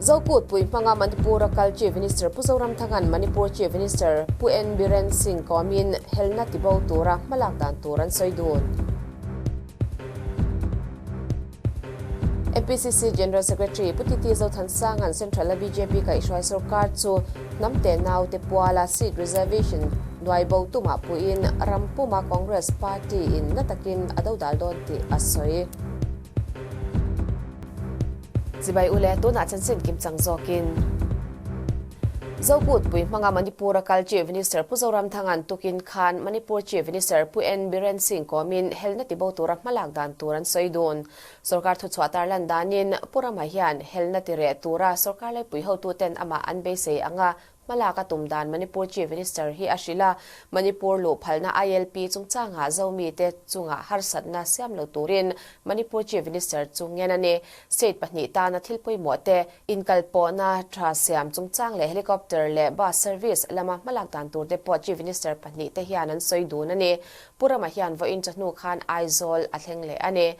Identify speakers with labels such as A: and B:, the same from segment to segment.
A: Zokut pui hmanga Manipur a kal Chief Minister Pu Zoramthanga'n Manipur Chief Minister Pu N Biren Singh kawmin helna tibo tura hmalak dan tur an sawi dun. MPCC General Secretary Pu Titi Zothansanga'n Central a bjp kaihhruai sorkar chu hnam tenau te puala seat reservation nuai bo tumah puiin ram puma Congress party in na takin a dodal dawn tih a sawi. Chibai ule tunah chanchin kimchang zawkin. Zokut pui hmanga Manipur a kal Chief Minister Pu Zoramthanga'n tukin khan Manipur Chief Minister Pu N Biren Singh kawmin helna tibo tura hmalak dan tur an sawi dun. Sorkar thuchhuah tarlan danin Pu Rama hian helna ti reh tura sorkar laipui hotuten amah an beisei anga Hmalak a tum dan Manipur Chief Minister hi a hrilh a, Manipur luh phalna ILP chungchangah Zomite chungah harsatna siam lo turin Manipur Chief Minister chu ngen a ni. State pahnih tana thil pawimawh te, inkalpawhna tha siam chungchang leh helicopter leh bus service lama hmalak dan tur te pawh Chief Minister pahnih te hian an sawi dun a ni. Pu Rama hian vawiin chawhnu khan Aizawl a thleng leh a ni.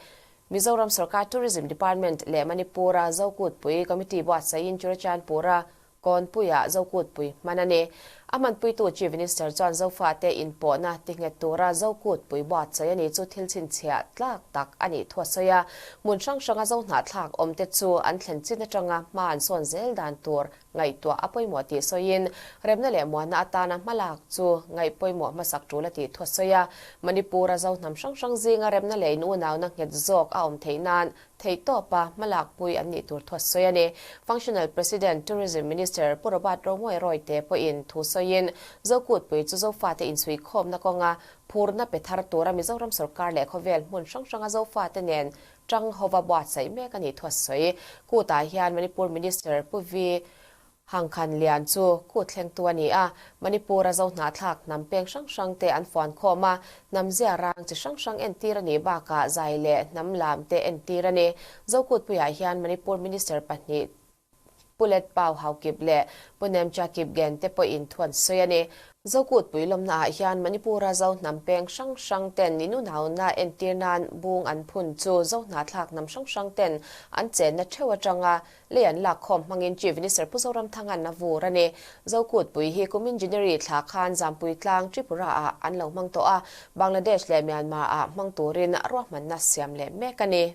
A: Mizoram Sorkar Tourism Department leh Manipur-a Zokutpui Committee buatsaihin Churachandpur-a Kawnpuiah Zokutpui hman a ni. A hmanpuitu Chief Minister chuan Zofate inpawhna tinghet tura Zokutpui buatsawi a ni chu thil chhinchhiah tlak tak a nih thu a sawi a. Hmun hrang hranga Zohnahthlak awmte chu an thlen chin atanga hma an sawn zel dan tur ngaihtuah a pawimawh tih sawiin remna leh muanna atana hmalak chu ngaih pawimawh hmasak tul a tih thu a sawi a. Manipur-a Zohnam hrang hrang zinga remna leh inunauna nghet zawk a awm theih nan Theihtawpa hmalakpui an nih tur thu a sawi a ni. Functional President, Tourism Minister Pu Robert Romawia Rawite pawhin thu sawiin, Zokutpui chu Zofate inchhuikhawmna kawnga phurna pe thar tura Mizoram sawrkar leh khawvel hmun hrang hranga Zofate nen tang hova buatsaih mek a nih thu a sawi. Kutah hian Manipur Minister Pu Vi Hangkhan lian chu kut thlengtu a ni a, Manipur-a Zohnahthlak hnam peng hrang hrangte an fuan khawm a, hnam zia rang chi hrang hrang entir a nih bakah zai leh hnam lam te entir a ni. Zokutpuiah hian Manipur Minister pahnih Pu Let Pau Haokip leh Pu Nemcha Kipgen te pawhin thu an sawi a ni. Zokutpui lawmnaah hian Manipur-a Zo hnam peng hrang hrang ten inunauna entir nan bung an phun chu Zohnahthlak hnam hrang hrang ten an chenna theuh atanga Lei an lak khawm hmangin Chief Minister Pu Zoramthanga'n a vur a ni. Zokutpui hi kum engineering thla khan Zampui tlang Tripura ah an lo hmang tawh a, Bangladesh leh Myanmar ah hmang turin ruahmanna siam leh mek a ni.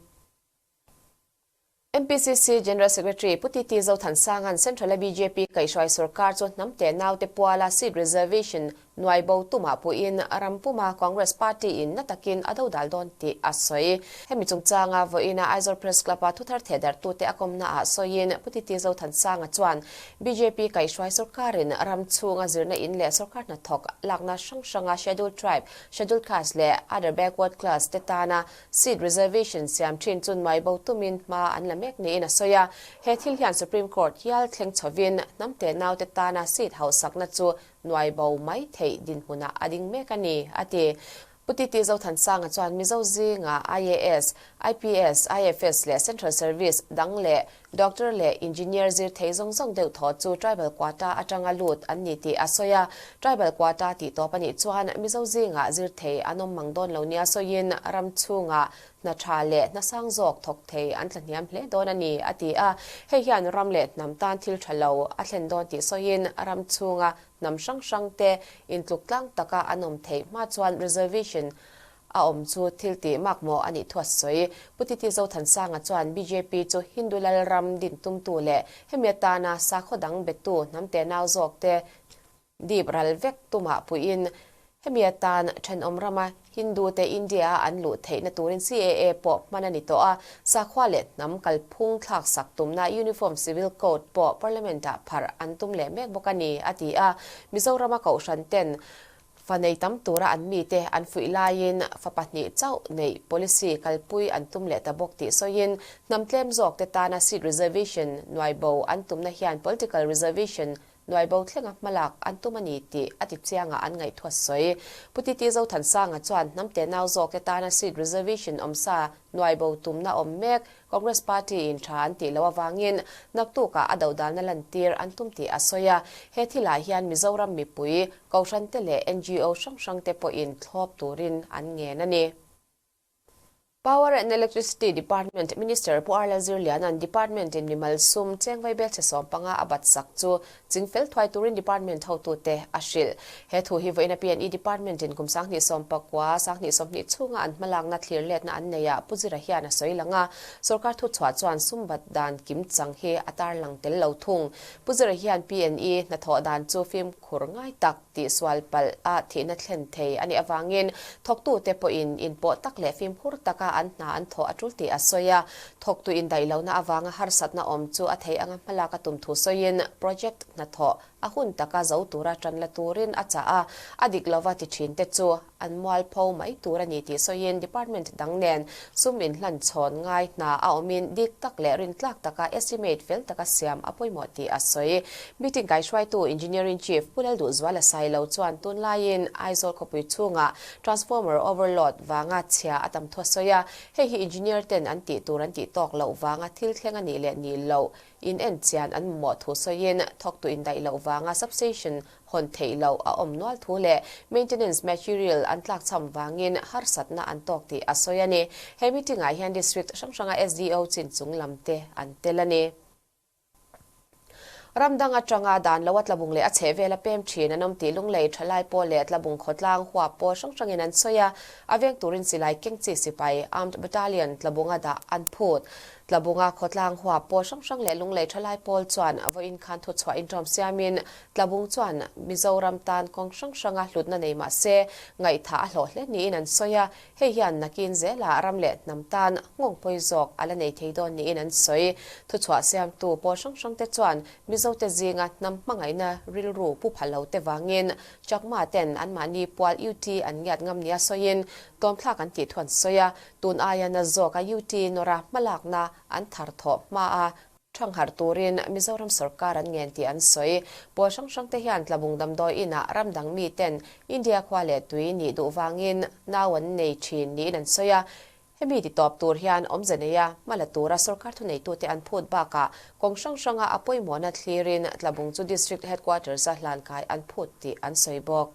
A: MPCC General Secretary Pu TT Zothansanga'n Central-a bjp kaihhruai sorkar chu hnam teh naute puala seat reservation Nuai bo tumah puiin ram puma Congress party in na takin a dodal dawn tih a sawi. Hemi chungchanga vawiina Aizawl Press Club-a thuthar thehdarhtute a kawmnaah sawiin Pu Titi Zothansanga chuan bjp kaihhruai sorkarin ram chhunga zirna in leh sorkar hnathawk lakna hrang hranga Scheduled Tribe, Scheduled Caste leh Other Backward Class te tana seat reservation siam thin chu nuai bo tumin hma an la mek niin a sawi a. He thil hian Supreme Court hial thleng chhovin hnam tenaute tana seat hauhsakna chu Nuai bo mai theih dinhmunah a ding mek a ni, a ti. Pu Titi Zothansanga chuan Mizo zingah IAS, IPS, IFS leh Central Service dang leh Doctor leh Engineer zir thei zawng zawng deuh thaw chu Tribal Quota atanga lut an ni tih a sawi a. Tribal Quota tih tawp a nih chuan Mizo zingah zir thei an awm mang dawn lo nia sawiin ram chhungah hna tha leh hna sang zawk thawk thei an tlahniam hle dawn a ni, a ti a. Hei hian ram leh hnam tan thil tha lo a thlen dawn tih sawiin ram chhunga hnam hrang hrangte intluk tlang taka an awm theih hma chuan reservation a awm chu thil tih makmawh a nih thu a sawi. Pu Titi Zothansanga chuan bjp chu Hindu Lalram din tumtu leh hemi atana sakhaw dang betu hnam tenau zawkte Dip ral vek tumah puiin hemi atan thenawm rama Hindu te India a an luh theihna turin CAA pawh hman a ni tawh a, sakhua leh hnam kalphung thlaksak tumna Uniform Civil Code pawh Parliament ah pharh an tum leh mek bawk a ni, a ti a. Mizorama kohhran ten fa nei tam tura an mite an fuih laiin fa pahnih chauh neih policy kalpui an tum leh ta bawk tih sawiin hnam tlem zawk te tana seat reservation nuaibo an tumna hian political reservation Nuai bo thlenga hmalak an tum a ni tih a ti chiangah an ngaihtuah sawi. Pu Titi Zothansanga chuan hnam tenau zawkte tana seat reservation awmsa nuai bo tumna awm mek Congress party in tha an tih loh avangin naktukah a dodalna lantir an tum tih a sawi a. He thilah hian Mizoram mipui, Kohhrante leh ngo hrang hrangte pawhin thlawp turin an ngen a ni. Power and Electricity Department Minister Pu Arla Zirliana'n Department-in mimal sum chengvai belchhe 15 a bat sak chu chingfel thuai turin Department hotute a hrilh. He thu hi vawiina PNE Department-in kum 2019, 2020 chhunga an hmalakna thlir letna an neihah Pu Zira hian a sawi lang a, sorkar thuchhuah chuan sum bat dan kimchang hi a tarlang tel lo thung. Pu Zira hian PNE hnathawh dan chu fimkhur ngai tak tihsual palh a thihna thlen thei a nih avangin thawktute pawhin inpawh tak leh fimkhur taka an hna an thawh a tul tih a sawi a. Thawktu indaih lohna avanga harsatna awm chu a theih anga hmalak a tum thu sawiin project hnathawh a hun taka zo tura tan la turin a chah a, a dik lova ti thinte chu an mualpho mai tur a ni tih sawiin department dang nen sum inhlan chhawn ngai hna a awmin dik tak leh rintlak taka estimate fel taka siam a pawimawh tih a sawi. Meeting kaihruaitu Engineering Chief Pu Lalduhzuala Sailo chuan tunlaiin Aizawl khawpui chhungah transformer overload vanga chhia a tam thu a sawi a, hei hi engineer ten an tih tur an tih tawk loh vanga thil thleng a nih leh nih loh in en chian an mamawh thu sawiin thawktu indaih loh vanga substation hawn theih loh a awm nual thu leh maintenance material an tlakchham vangin harsatna an tawk tih a sawi a ni. He meeting ah hian district hrang hranga SDO chin chung lam te an tel a ni. Ram dang atanga dan lo a tlabung leh a chhehvel a pem thin an awm tih Lunglei thalai pawl leh tlabung khawtlang huap pawl hrang hrangin an sawi a, a veng turin silai keng chi sipai Armed Battalion tlabunga dah an phut. Tlabunga khawtlang huap pawl hrang hrang leh Lunglei thalai pawl chuan vawiin khan thuchhuah inṭawm siamin Tlabung chuan Mizoram tan kawng hrang hranga hlutna nei mah se ngaihthah a hlawh hle niin an sawi a, hei hian nakin zelah ram leh hnam tan nghawng pawi zawk a la nei thei dawn niin an sawi. Thuchhuah siamtu pawl hrang hrangte chuan Mizote zinga hnam hmangaihna rilru pu pha lo te vangin Chakma ten anmahni pual UT an ngiat ngam nia sawiin tlawmthlak an tih thu an sawi a, tun aia na zawka UT nawra hmalakna an thar thawh hma a Thangharh turin Mizoram sorkar an ngen tih an sawi. Pawl hrang hrangte hian Tlabung damdawi inah ram dang miten India khua leh tui nih duh vangin nau an nei thin niin an sawi a. Hemi titawp tur hian awmze neia hma la tura sorkar thuneitute an phut bakah kawng hrang hranga a pawimawhna thlirin Tlabung chu District Headquarters-a hlankai an phut tih an sawi bawk.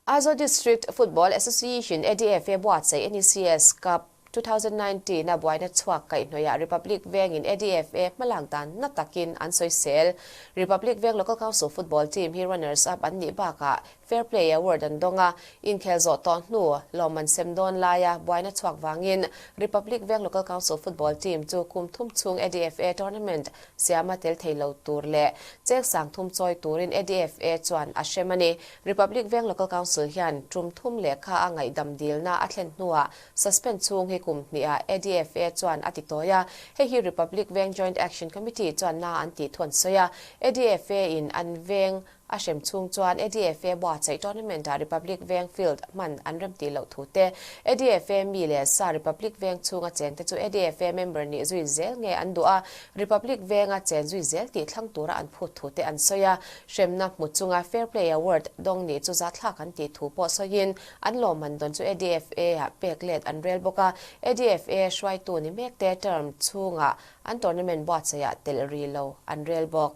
A: Aizawl District Football Association, ADFA, buatsaih NECS Cup 2019 a buaina chhuak kaihhnawihah Republic Vengin ADFA hmalak dan na takin an sawisel. Republic Veng Local Council Football Team hi runners up an nih bakah Fair Play Award an dawng a, inkhel zawh tawh hnu lawmman sem dawn laia buaina chhuak vangin Republic Veng Local Council Football Team chu kum thum chhung ADFA Tournament Siama tel thei lo tur leh cheng sang thum chawi turin ADFA chuan a hrem a ni. Republic Veng Local Council hian tum thum lehkha a ngaihdam dilna a thlen hnuah suspend chhung hi kum hnihah ADFA chuan a ti tawi a. Hei hi Republic Veng Joint Action Committee chuan na an tih thu an sawi a. ADFA in an veng A hrem chhung chuan ADFA buatsaih tournament-ah Republic Veng field hman an rem tih loh thu te, ADFA mi leh sa Republic Veng chhunga chengte chu ADFA member nih zui zel nge an duh a, Republic Venga chen zui zel tih thlang tura an phut thu te an sawi a. Hremna hmu chunga Fair Play Award dawng nih chu zahthlak an tih thu pawh sawiin an lawmman dawn chu ADFA-ah pek let an rel bawk a, ADFA hruaitu ni mekte term chhunga an tournament buatsaihah telh ri lo an rel bawk.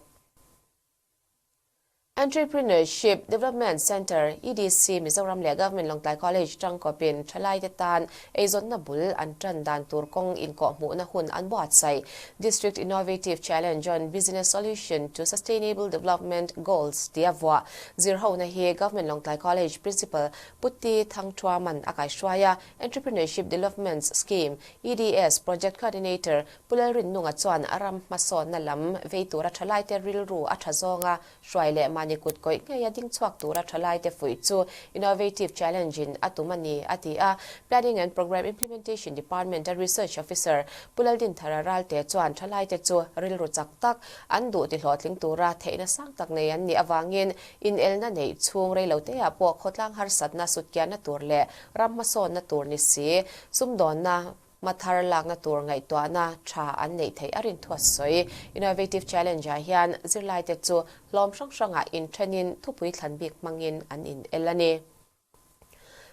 A: Entrepreneurship Development Centre, EDC, Mizoram leh Government Lawngtlai College tangkawpin thalaite tan eizawnna bul an tan dan tur kawng inkawhhmuhna hun an buatsaih. District Innovative Challenge on Business Solution to Sustainable Development Goals tia vuah zirhona hi Government Lawngtlai College Principal Putti Thangthuaman a kaihruai a, Entrepreneurship Development Scheme, EDS, Project Coordinator Pu Lalrinnunga chuan a ram hmasawnna lam vei tura thalaite rilru a tha zawnga hruai leh mahni kut kawih ngeia ding chhuak tura thalaite fuih chu Innovative Challenge in a tum a ni, a ti a. Planning and Programme Implementation Department-a Research Officer Pu Laldinthara Ralte chuan thalaite chu rilru chak tak an duh tihlawhtling tura theihna sang tak nei an nih avangin inelna neih chhung reiloteah pawh khawtlang harsatna sutkianna tur leh ram hmasawnna tur ni si sumdawnna Hma thar lakna tur ngaihtuahna tha an neih theih a rin thu a sawi. Innovative Challenge-ah hian zirlaite chu hlawm hrang hrangah inthenin thupui thlan bik hmangin an in el a ni.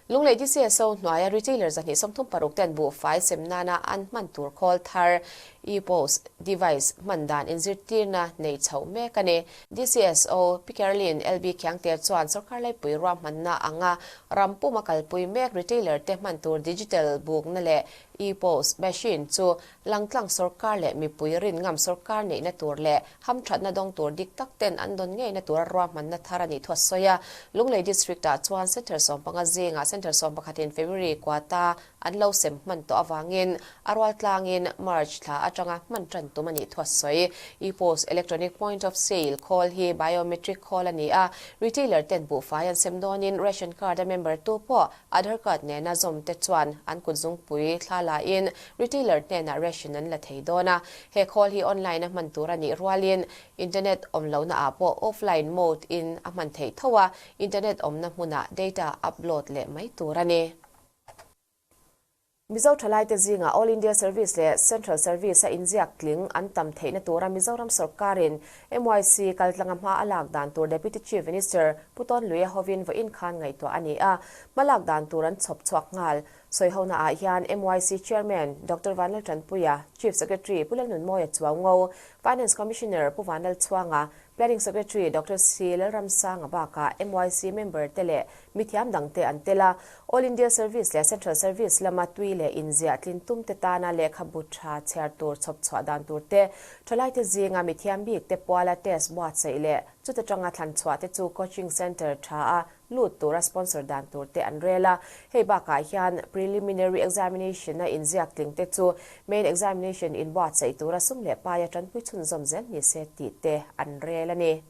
A: Lunglei DCSO hnuaia retailer 236 ten buhfai sem nana an hman tur khawl thar e-POS device hman dan inzirtirna nei chhoh mek a ni. DCSO Pi Caroline LB Khiangte chuan sorkar laipui ruahmanna anga ram puma kalpui mek retailer te hman tur digital bukna leh e-POS machine chu Langtlang sorkar leh mipui rin ngam sorkar neihna tur leh hamthatna dawng tur dik tak ten an dawn ngeina tura ruahmanna thar a nih thu a sawi a. Lunglei District ah chuan Centre 15 zingah Centre 11 in February kuata an lo sem hman tawh avangin a rual tlangin March thla atanga hman tan tum a nih thu a sawi. E-POS, Electronic Point of Sale, khawl hi biometric khawl a ni a, retailer ten buhfai an sem dawnin ration card a member tu pawh Aadhaar card nena zawmte chuan an kutzungpui thla lain retailer hnenah ration an la thei dawn a. He khawl hi online a hman tur a nih rualin internet awm lohna ah pawh offline mode in a hman theih tho a, internet awmna hmunah data upload leh mai tur a ni. Mizo thalaite zingah All India Service leh Central Service a inziak tling an tam theihna tura Mizoram sawrkarin MYC kaltlanga hma a lak dan tur Deputy Chief Minister Pu Tawnluia hovin vawiin khan ngaihtuah a ni a, hma lak dan tur an chhawp chhuak nghal. Sawihonaah hian MYC Chairman Doctor Vanlaltanpuia, Chief Secretary Pu Lalnunmawia Chuaungo, Finance Commissioner Pu Vanlalchhuanga, Planning Secretary Doctor C. Lalramsanga bakah MYC member te leh mithiam dangte an tel a, All India Service leh Central Service lama tui leh inziah tlin tum te tana lehkhabu tha chhiar tur chhawp chhuah dan tur te, thalaite zinga mithiam bik te puala test buatsaih leh chuta tanga thlan chhuah te chu coaching centre tha a lut tura sponsor dan tur te an rel a. Hei bakah hian preliminary examination a inziak tling te chu main examination inbuatsaih tura sum leh paia tanpui chhunzawm zel ni se tih te an rel a ni.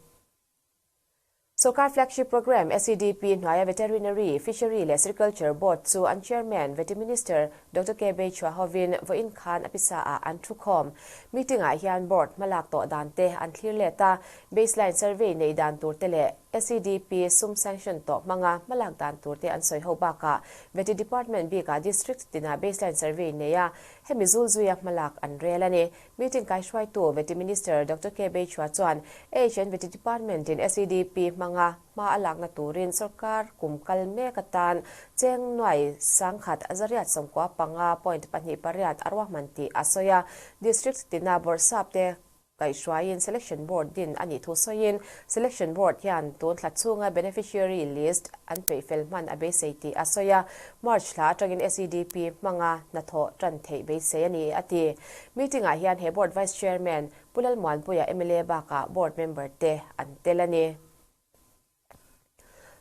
A: Sorkar flagship programme SEDP hnuaia Veterinary, Fishery leh Sericulture Board chu an Chairman, Vety Minister Doctor K Beichhua hovin vawiin khan a pisa ah an thukhawm. Meeting ah hian Board hmalak tawh dan te an thlir let a, baseline survey neih dan tur te leh SEDP sum sanction tawh hmanga hmalak dan tur te an sawi ho bakah Vety Department bikah District tinah baseline survey nei a, hemi zul zuia hmalak an rel a ni. Meeting kaihruaitu Vety Minister Doctor K Beichhua chuan AHN Vety Department in SEDP hmanga hma a lakna turin sorkar kum kal mek atan cheng nuai sangkhat 195 point 2 8 a ruahman tih a sawi a, District tina bawrhsap te Kaihhruaiin Selection Board din a nih thu sawiin, Selection Board hian tun thla chhunga beneficiary list an peih fel hman a beisei tih a sawi a, March thla atangin SEDP hmanga hnathawh tan theih beisei a ni, a ti. Meeting-ah hian he Board Vice Chairman Pu Lalmuanpuia mla bakah Board member te an tel a ni.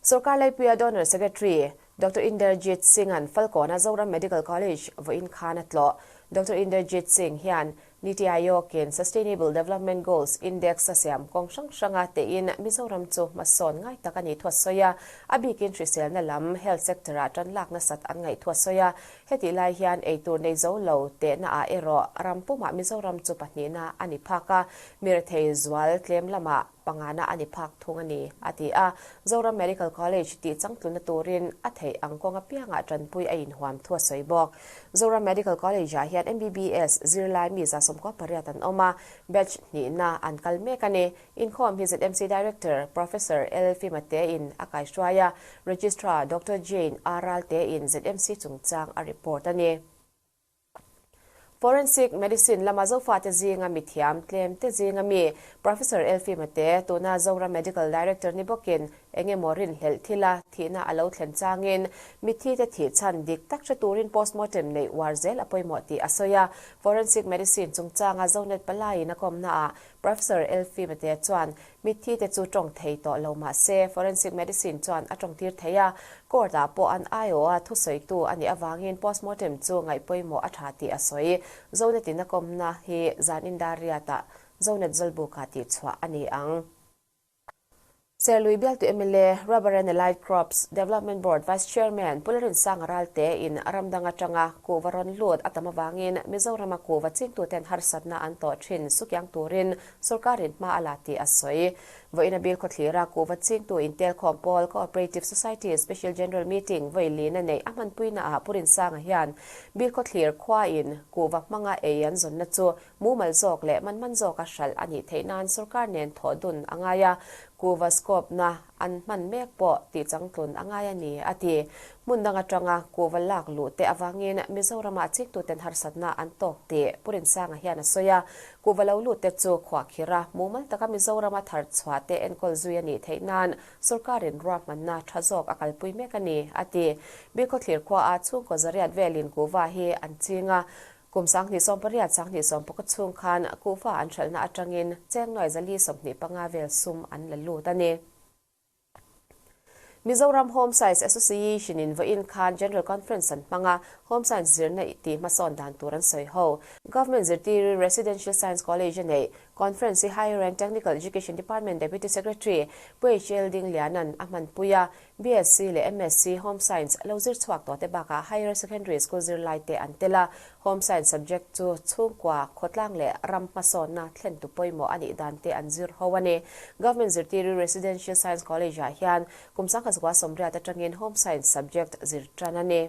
A: Sorkar Laipuia Donor Secretary Doctor Inderjit Singh-a'n Falkawna Zoram Medical College vawiin khan a tlawh. Doctor Inderjit Singh hian Niti Aayog-in Sustainable Development Goals Index a siam kawng hrang hranga tein Mizoram chu hmasawn ngai tak a nih thu a sawi a, a bikin hriselna lam health sector-ah tan lak nasat an ngaih thu a sawi a. Hetih lai hian eitur nei zo lo tehna ah erawh ram pumah Mizoram chu pahnihna a ni phak a, mi rethei zual tlem lamah pangana a ni phak thung a ni, a ti a. Zoram Medical College tih changtlunna turin a theih ang kawng apiangah tanpui a inhuam thu a sawi bawk. Zoram Medical College-ah hian MBBS zirlai mi 98 an awm a, batch hnihna an kal mek a ni. Inkhawm hi ZMC Director Professor L. Fimate-in a kaihruai a, Registrar Doctor Jane A. Ralte-in ZMC chungchang a report a ni. Forensic Medicine lama Zofate zinga mithiam tlem te zinga mi Professor Elfie Mate, tuna Zoram Medical Director ni bawkin eng emaw rinhlelh thila thihna a lo thlen changin mitthi te thih chhan dik tak hre turin postmortem neih uar zel a pawimawh tih a sawi a. Forensic Medicine chungchanga Zonet palaiin a kawmnaah Professor Elfie Mate chuan Mitthi te chu tawng thei tawh lo mah se, forensic medicine chuan a tawngtir thei a, court ah pawh an aiawha thusawitu a nih avangin postmortem chu ngaih pawimawh a tha tih a sawi. Zonet in a kawmna hi zan Indariat-ah Zonet Zawlbukah tihchhuah a ni ang. Serlui bialtu mla, Rubber and Allied Crops Development Board Vice Chairman Pu Lalrinsanga Ralte in ram dang atanga kuhva rawn lut a tam avangin Mizorama kuhva chingtuten harsatna an tawh thin sukiang turin Sorkarin hma a la tih a sawi. Vawiina Bill khawthlira kuhva chingtu intelkhawm pawl Cooperative Society Special General Meeting vawi lina neih a hmanpuinaah Pu Rinsanga hian Bill khawthlir khuain kuhva hmanga ei an zawnna chu mumal zawk leh man man zawka hralh a nih theih nan sorkar nen thawh dun a ngai a. Kuhva scope-na an hman mek pawh tih changtlun a ngai a ni, a ti. Hmun dang atanga kuhva lak luh te avangin Mizoramah chingtuten harsatna an tawk tih Pu Rinsanga hian a sawi a. Kuhva lo lut te chu khuahkhirh a, mumal taka Mizorama thar chhuah te enkawl zui a nih theih nan sorkarin ruahmanna tha zawk a kalpui mek a ni, a ti. Bikkhawthlir khuaah chhungkaw zariat velin kuhva hi an ching a, Kum 2018, 2020 chhung khan kuhva an hralhna atangin cheng nuai 425 vel sum an la lut a ni. Mizoram Home Science Association in vawiin khan General Conference an hmang a, Home Science zirna tih hmasawn dan tur an sawi ho. Government zirtirin Residential Science College a neih. Conference hi Higher and Technical Education Department Deputy Secretary Pu HL Dingliana'n a hmanpui a, BSc leh MSc Home Science lo zir chhuak tawh te bakah Higher Secondary School zirlai te an tel a, Home Science subject chu chhungkua, khawtlang leh ram hmasawnna thlentu pawimawh a nih dan te an zir ho a ni. Government zirtiri Residential Science College ah hian kum 1980 atangin Home Science subject zir tan a ni.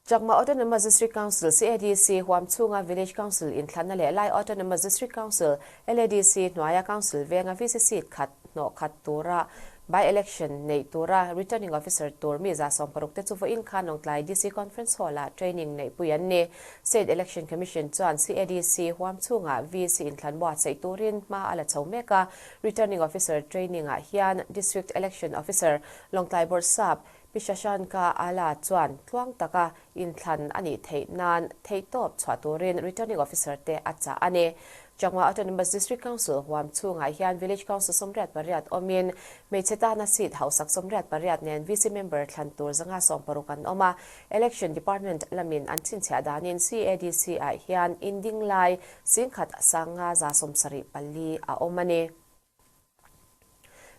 A: Chakma Autonomous District Council, CADC, huam chhunga Village Council inthlanna leh Lai Autonomous District Council, LADC, hnuaia Council venga VC seat khat hnawh khat tura by-election neih tura Returning Officer tur mi 160 te chu vawiin khan Lawngtlai DC Conference Hall-ah training neihpui an ni. State Election Commission chuan CADC huam chhunga VC inthlan buatsaih turin hma a la chho mek a, Returning Officer training-ah hian District Election Officer Lawngtlai Bawrhsap Pi Shashanka Ala chuan tluang taka inthlan a nih theih nan theihtawp chhuah turin Returning Officer te a chah a ni. Chakma Autonomous District Council huam chhungah hian Village Council 88 awmin hmeichhe tana seat hausak 88 nen VC member thlan tur 160 an awm a. Election Department lamin an chhinchhiah danin CADC ah hian inding lai 10,574 a awm a ni.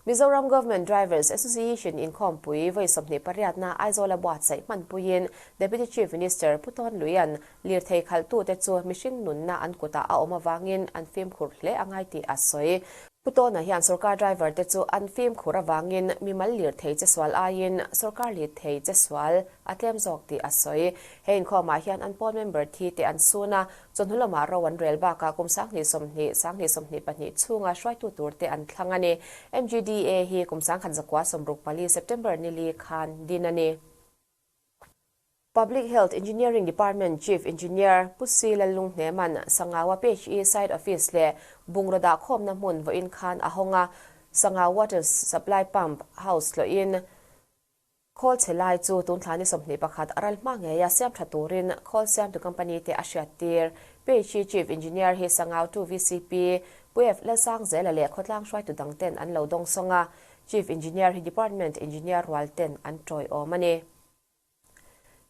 A: Mizoram Government Drivers Association inkhawmpui vawi 28na Aizawla buatsaih hmanpuiin Deputy Chief Minister Pu Tawn Luia'n lirthei khalhtute chu mihring nunna an kutah a awm avangin an fimkhur hle a ngai tih a sawi. Pu Tawna hian sorkar driver te chu an fimkhur avangin mimal lirthei che sual aiin sorkar lirthei che sual a tlem zawk tih a sawi. He inkhawmah hian an pawl member thi te an sun a, Chawhnu lamah ro an rel bakah kum 2020, 2022 chhunga hruaitu turte an thlang a ni. MGDA hi kum 1964 September nili khan din a ni. Public Health Engineering Department Chief Engineer Pu Si Lallunghnema'n Sangaua PHE Site Office leh bungraw dahkhawmna hmun vawiin khan a hawng a, Sangau Water Supply Pump House tlawhin Khawl chhe lai chu tun thla ni 21 a ral hma ngeia siam tha turin khawl siamtu company te a hriat tir. PHE Chief Engineer hi Sangau 2 VCP, Pu F Lalsangzela leh khawtlang hruaitu dang ten an lo dawngsawng a. Chief Engineer hi Department Engineer rual ten an tawiawm a ni.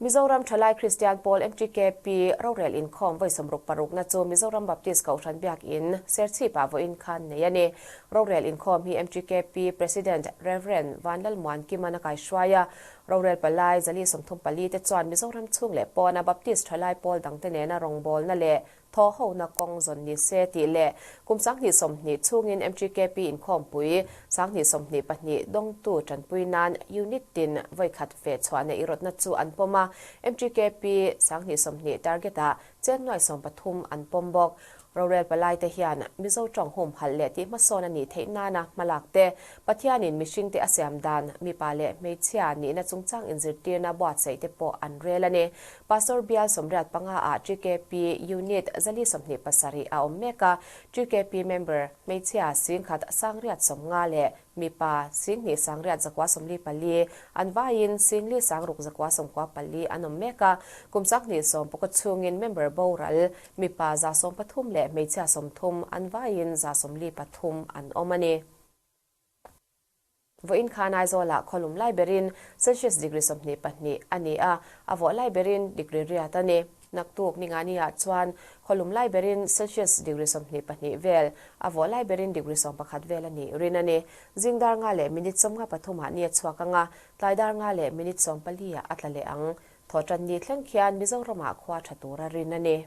A: Mizoram Thalai Kristian Pawl, MTKP, rorel inkhawm vawi 66na chu Mizoram Baptist Kohhran Biakin Serchhipah vawiin khan nei a ni. Rorel inkhawm hi MTKP President Rev. Vanlalmuan Kiman a kaihruai a. Rorel palai 434 te chuan Mizoram chhung leh pawna Baptist Thalai Pawl dangte nena rawngbawlna leh Thawhhona kawng zawn ni se tih leh kum 2020 chhungin MTKP inkhawmpui 2022 dawngtu tanpui nan unit tin vawikhat feh chhuah neih rawtna chu an pawm a, MTKP 2020 target-ah cheng nuai 13 an pawm bawk. Rorel palaite hian Mizo tawng humhalh leh tih hmasawn a nih theih nana hmalak te, Pathianin mihringte a siam dan, mipa leh hmeichhia nihna chungchang inzirtirna buatsaih te pawh an rel a ni. Pastor bial 85 ah TKP Unit 427 a awm mek a, TKP member hmeichhia 1850 leh mipa 2894 an vaiin 4694 an awm mek a, kum 2020 chhungin member boral mipa 130 leh hmeichhia 30 an vaiin 143 an awm a ni. Vawiin khan Aizawlah khawlum lai berin Celsius degree 22 a ni a, a vawh lai berin degree riat a ni. Naktuk Ningani-ah chuan khawlum lai berin Celsius degree 22 vel, a vawh lai berin degree 11 vel a nih rin a ni. Zing dar nga leh minute 53 ah ni a chhuak ang a, tlai dar nga leh minute 14 ah a tla leh ang. Thawhtanni thleng khian Mizoramah khua tha tura rin a ni.